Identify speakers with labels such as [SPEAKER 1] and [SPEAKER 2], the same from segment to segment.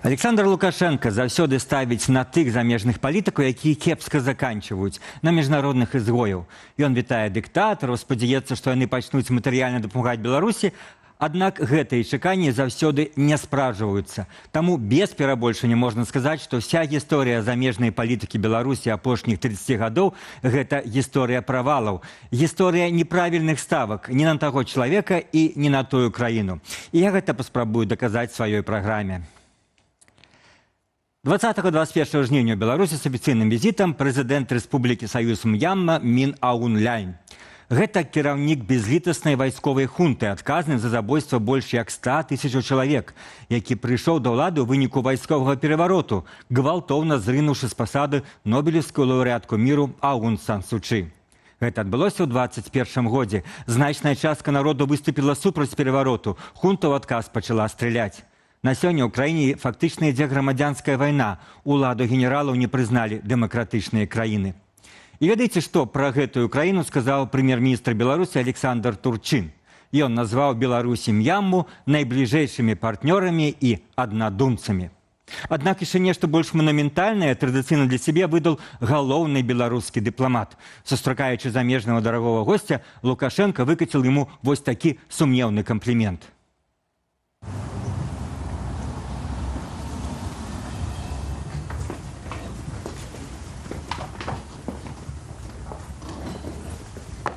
[SPEAKER 1] Аляксандр Лукашэнка заўсёды ставіць на тых замежных палітыкаў, якія кепска заканчваюць, на міжнародных ізгояў. Ён вітае дыктатараў, спадзяецца, што яны пачнуць матэрыяльна дапамагаць Беларусі, аднак гэтыя чаканні заўсёды не спраўджваюцца. Таму без перабольшання можна сказаць, што ўся гісторыя замежнай палітыкі Беларусі апошніх 30 гадоў гэта гісторыя правалаў, гісторыя неправільных ставак не на таго чалавека і не на тую краіну. І я гэта паспрабую даказаць сваёй праграме. 20-21 жніўня ў Беларусі з афіцыйным візітам прэзідэнт Рэспублікі Саюз М'янма Мін Аун Ляйн. Гэта кіраўнік безлітаснай вайсковай хунты, адказны за забойства больш як 100 тысячаў чалавек, які прыйшоў да ўлады ў выніку вайсковага перавароту, гвалтоўна зрынуўшы з пасады нобелеўскую лаўрэатку міру Аун Сан Сучы. Гэта адбылося ў 21 годзе. Значная частка народу выступіла супраць перавароту. Хунта ў адказ пачала страляць. На сёння ў краіне фактычна ідзе грамадзянская вайна. Уладу генералаў не прызналі дэмакратычныя краіны. І ведаеце, што пра гэтую краіну сказаў прэм'ер-міністр Беларусі Аляксандр Турчын? Ён назваў Беларусь і М'янму найбліжэйшымі партнёрамі і аднадумцамі. Аднак яшчэ нешта больш манументальнае традыцыйна для сябе выдал галоўны беларускі дыпламат. Сустракаючы замежнага дарагога госця, Лукашэнка выкаціл яму вось такі сумнеўны камплімент.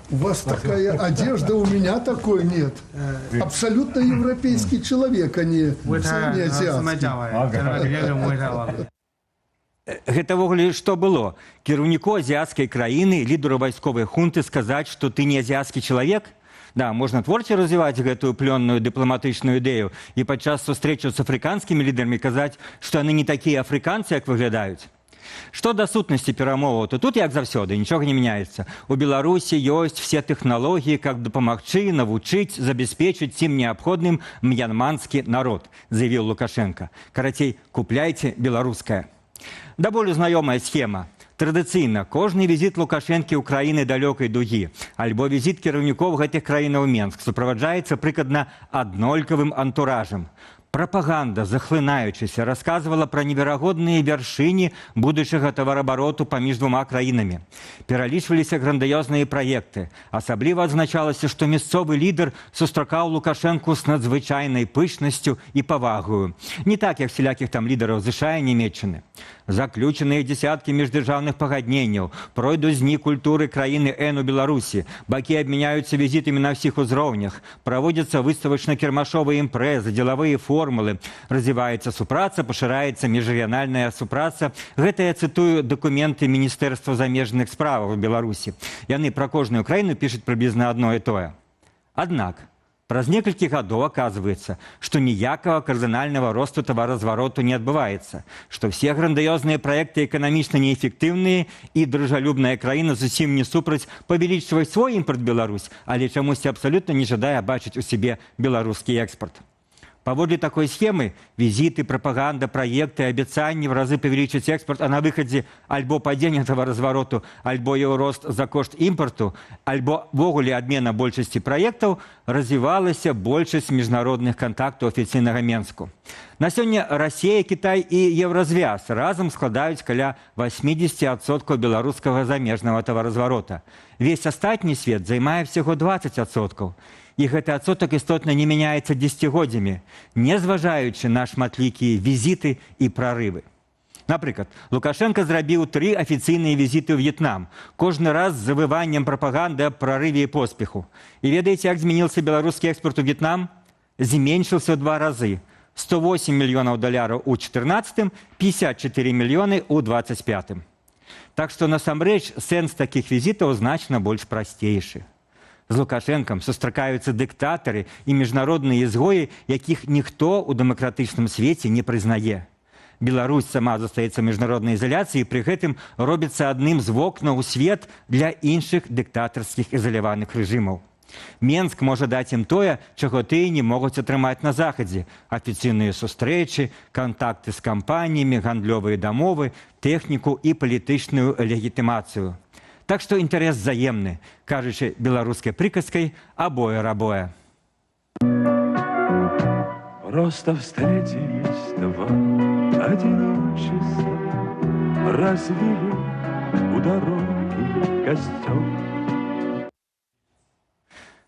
[SPEAKER 2] У вас такая одежда, у меня такой нет. Абсолютно европейский человек, а не азиатский.
[SPEAKER 1] Гэта ўвогуле што было? Кіраўніку азіяцкай краіны, лідару вайсковай хунты сказаць, што ты не азіяцкі чалавек? Да, можна творча развіваць гэтую плённую дыпламатычную ідэю і падчас сустрэчы з афрыканскімі лідарамі казаць, што яны не такія афрыканцы, як выглядаюць. Што да сутнасці перамоваў, то тут, як заўсёды, нічога не мяняецца. У Беларусі ёсць все тэхналогіі, каб дапамагчы, навучыць, забяспечыць цім неабходным м'янманскі народ, заявіў Лукашэнка. Карацей, купляйце беларускае. Да болю знаёмая схема. Традыцыйна кожны візіт Лукашэнкі ў краіны далёкай дугі альбо візіт кіраўнікоў гэтых краінаў Менск суправаджаецца прыкладна аднолькавым антуражам. Прапаганда, захлынаючыся, расказвала пра неверагодныя вяршыні будучага таварабароту паміж двума краінамі. Пералічваліся грандыёзныя праекты. Асабліва адзначалася, што мясцовы лідар сустракаў Лукашэнку з надзвычайнай пышнасцю і павагою. Не так, як всялякіх там лідараў ЗША і Нямеччыны. Заключаныя дзесяткі міждзяржаўных пагадненняў, пройдуць дні культуры краіны Н у Беларусі, бакі абмяняюцца візітамі на ўсіх узроўнях, праводзяцца выставачна-кірмашовыя імпрэзы, дзелавыя формулы, развіваецца супраца, пашыраецца міжрэгіянальная супраца. Гэта я цытую дакументы Міністэрства замежных справаў Беларусі. Яны пра кожную краіну пішуць прыблізна адно і тое. Аднак, праз некалькі гадоў аказваецца, што ніякага кардынальнага росту таваразвароту не адбываецца, што ўсе грандыёзныя праекты эканамічна неэфектыўныя і дружалюбная краіна зусім не супраць павялічваць свой імпарт Беларусь, але чамусьці абсалютна не жадае бачыць у сябе беларускі экспарт. Паводле такой схемы візіты, прапаганда, праекты, абяцанні в разы павялічыць экспарт, а на выхадзе альбо падзенне таваразвароту, альбо яго рост за кошт імпарту, альбо ўвогуле адмена большасці праектаў, развівалася большасць міжнародных кантактаў афіцыйнага Менску. На сёння Расія, Кітай і Еўразвяз разам складаюць каля 80% беларускага замежнага таваразварота. Весь астатні свет займае всяго 20%. І гэты адсотак істотна не мяняецца дзесяцігоддзямі, не зважаючы на шматлікія візіты і прарывы. Напрыклад, Лукашэнка зрабіў 3 афіцыйныя візіты ў В'етнам, кожны раз з завываннем прапаганды аб прарыве і поспеху. І ведаеце, як змяніўся беларускі экспарт у В'етнам? Зменшыўся ў 2 разы. 108 мільёнаў даляраў у чатырнаццатым, 54 мільёны ў дваццаць пятым. Так што насамрэч сэнс такіх візітаў значна больш прасцейшы. З Лукашэнкам сустракаюцца дыктатары і міжнародныя ізгоі, якіх ніхто ў дэмакратычным свеце не прызнае. Беларусь сама застаецца ў міжнароднай ізаляцыі і пры гэтым робіцца адным з вокнаў у свет для іншых дыктатарскіх ізаляваных рэжымаў. Менск можа даць ім тое, чаго тыя не могуць атрымаць на Захадзе: афіцыйныя сустрэчы, кантакты з кампаніямі, гандлёвыя дамовы, тэхніку і палітычную легітымацыю. Так што інтарэс взаемны, кажучы беларускай прыказкай, абое рабое.
[SPEAKER 3] Просто встретились два. Одиночество развели у дороги костер.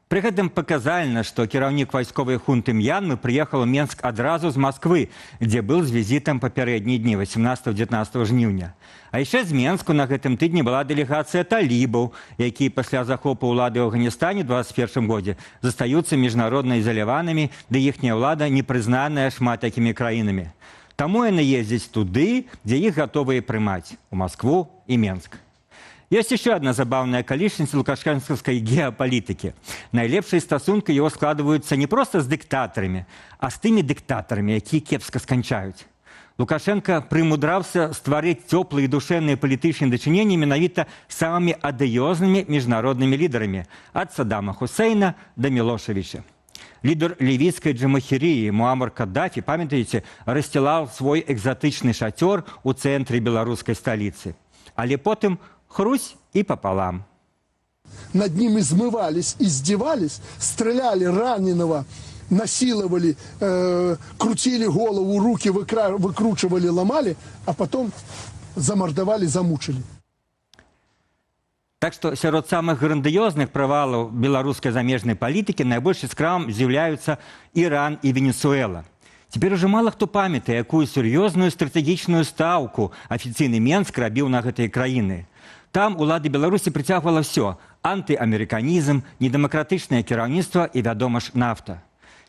[SPEAKER 1] Пры гэтым паказальна, што кіраўнік вайсковай хунты М'янмы прыехаў у Менск адразу з Масквы, дзе быў з візітам папярэднія дні 18-19 жніўня. А яшчэ з Менску на гэтым тыдні была дэлегацыя талібаў, якія пасля захопу ўлады ў Афганістане 21 годзе застаюцца міжнародна ізаляванымі, ды іхняя ўлада не прызнаная шмат якімі краінамі. Таму яны ездзяць туды, дзе іх гатовыя прымаць, у Маскву і Менск. Ёсць яшчэ адна забаўная акалічнасць лукашэнкаўскай геапалітыкі. Найлепшыя стасункі его складваюцца не проста з дыктатарамі, а з тымі дыктатарамі, якія кепска сканчаюць. Лукашэнка прымудраўся стварыць цёплыя і душэўныя палітычныя дачыненні менавіта з самымі адыёзнымі міжнароднымі лідарамі, ад Садама Хусейна да Мілошевіча. Лідар лівійскай джамахірыі Муамар Каддафі, памятаеце, рассцілаў свой экзатычны шацёр у цэнтры беларускай сталіцы. Але потым хрусь и пополам.
[SPEAKER 2] Над ним измывались, издевались, стреляли раненого, насиловали, крутили голову, руки выкручивали, ломали, а потом замордовали, замучили.
[SPEAKER 1] Так што сярод самых грандыёзных правалаў беларускай замежнай палітыкі найбольш яскравым з'яўляюцца Іран і Венесуэла. Цяпер ужо мала хто памятае, якую сур'ёзную стратэгічную стаўку афіцыйны Менск рабіў на гэтыя краіны. Там улады Беларусі прыцягвала ўсё: антыамерыканізм, недэмакратычнае кіраўніцтва і, вядома ж, нафта.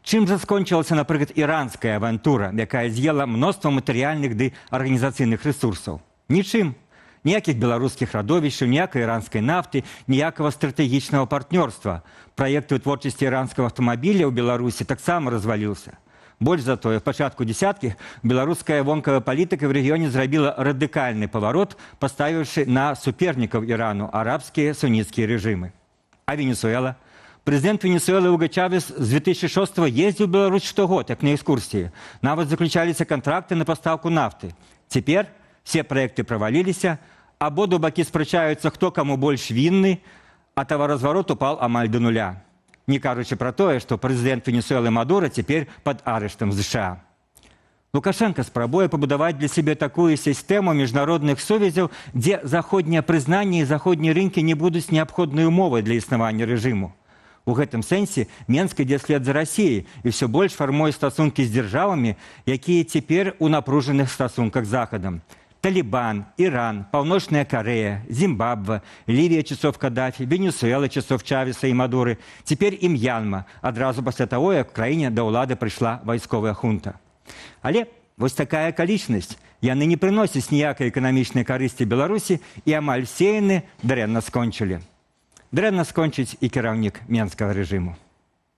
[SPEAKER 1] Чым жа скончылася, напрыклад, іранская авантура, якая з'ела мноства матэрыяльных ды арганізацыйных рэсурсаў? Нічым. Ніякіх беларускіх радовішчаў, ніякай іранскай нафты, ніякага стратэгічнага партнёрства. Праект вытворчасці іранскага аўтамабіля ў Беларусі таксама разваліўся. Больш за тое, в пачатку десяткіх беларуская вонкавая палітыка в рэгіёне зрабіла радыкальны паварот, паставіўшы на супернікаў Ірану арабскія суніцкія рэжымы. А Венесуэла? Прэзідэнт Венесуэлы Уго Чавес з 2006 ездзіў у Беларусь штогод, як на экскурсіі. Нават заключаліся кантракты на пастаўку нафты. Цяпер все праекты праваліліся, абодва бакі спрачаюцца, хто каму больш вінны, а таваразварот упал амаль да нуля. Не кажучы пра тое, што прэзідэнт Венесуэлы Мадура цяпер пад арыштам ЗША. Лукашэнка спрабуе пабудаваць для сябе такую сістэму міжнародных сувязяў, дзе заходняе прызнанне і заходнія рынкі не будуць неабходнай умовай для існавання рэжыму. У гэтым сэнсе Менск ідзе след за Расіяй і ўсё больш фармуе стасункі з дзяржавамі, якія цяпер у напружаных стасунках з Захадам. Талібан, Іран, Паўночная Карэя, Зімбабве, Лівія часоў Кадафі, Венесуэла часоў Чавеса і Мадуры, цяпер і М'янма, адразу пасля таго, як у краіне да ўлады прыйшла вайсковая хунта. Але вось такая акалічнасць. Яны не прыносяць ніякай эканамічнай карысці Беларусі, і амаль все яны дрэнна скончылі. Дрэнна скончыць і кіраўнік менскага рэжыму.